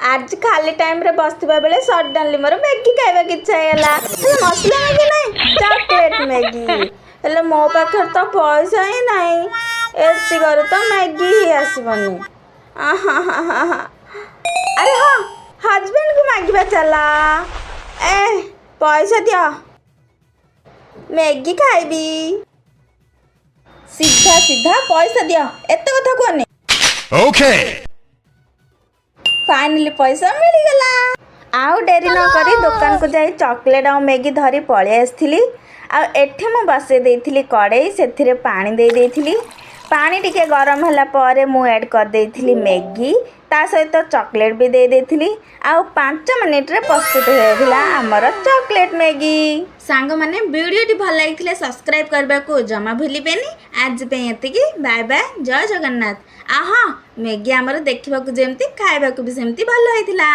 ଆଜି ଖାଲି ଟାଇମ୍ରେ ବସିଥିବା ବେଳେ ସଡନଲି ମୋର ମ୍ୟାଗି ଖାଇବାକୁ ଇଚ୍ଛା ହେଇଗଲା। ହେଲେ ମସଲା ମ୍ୟାଗି ନାହିଁ, ଚକୋଲେଟ୍ ମ୍ୟାଗି। ହେଲେ ମୋ ପାଖରେ ତ ପଇସା ହିଁ ନାହିଁ। ଏତିକରେ ତ ମ୍ୟାଗି ହିଁ ଆସିବନି। ଆହାହାହା। ଆରେ ହଁ, ହଜବେଣ୍ଡକୁ ମାଗିବା ଚାଲ। ଏ, ପଇସା ଦିଅ, ମ୍ୟାଗି ଖାଇବି। ସିଧା ସିଧା ପଇସା ଦିଅ, ଏତେ କଥା କୁହନି। Okay. Finally ପଇସା ମିଳିଗଲା। ଆଉ ଡେରି ନ କରି ଦୋକାନକୁ ଯାଇ ଚକୋଲେଟ୍ ଆଉ ମ୍ୟାଗି ଧରି ପଳେଇ ଆସିଥିଲି। ଆଉ ଏଠି ମୁଁ ବସେଇ ଦେଇଥିଲି କଡ଼େଇ, ସେଥିରେ ପାଣି ଦେଇ ଦେଇଥିଲି। ପାଣି ଟିକେ ଗରମ ହେଲା ପରେ ମୁଁ ଆଡ଼୍ କରିଦେଇଥିଲି ମ୍ୟାଗି, ତା ସହିତ ଚକୋଲେଟ୍ ବି ଦେଇ ଦେଇଥିଲି। ଆଉ 5 ମିନିଟ୍ରେ ପ୍ରସ୍ତୁତ ହୋଇଯାଇଥିଲା ଆମର ଚକୋଲେଟ୍ ମ୍ୟାଗି। ସାଙ୍ଗମାନେ, ଭିଡ଼ିଓଟି ଭଲ ଲାଗିଥିଲେ ସବସ୍କ୍ରାଇବ୍ କରିବାକୁ ଜମା ଭୁଲିବେନି। ଆଜି ପାଇଁ ଏତିକି। ବାଏ ବାଏ, ଜୟ ଜଗନ୍ନାଥ। ଆଉ ହଁ, ମ୍ୟାଗି ଆମର ଦେଖିବାକୁ ଯେମିତି, ଖାଇବାକୁ ବି ସେମିତି ଭଲ ହେଇଥିଲା।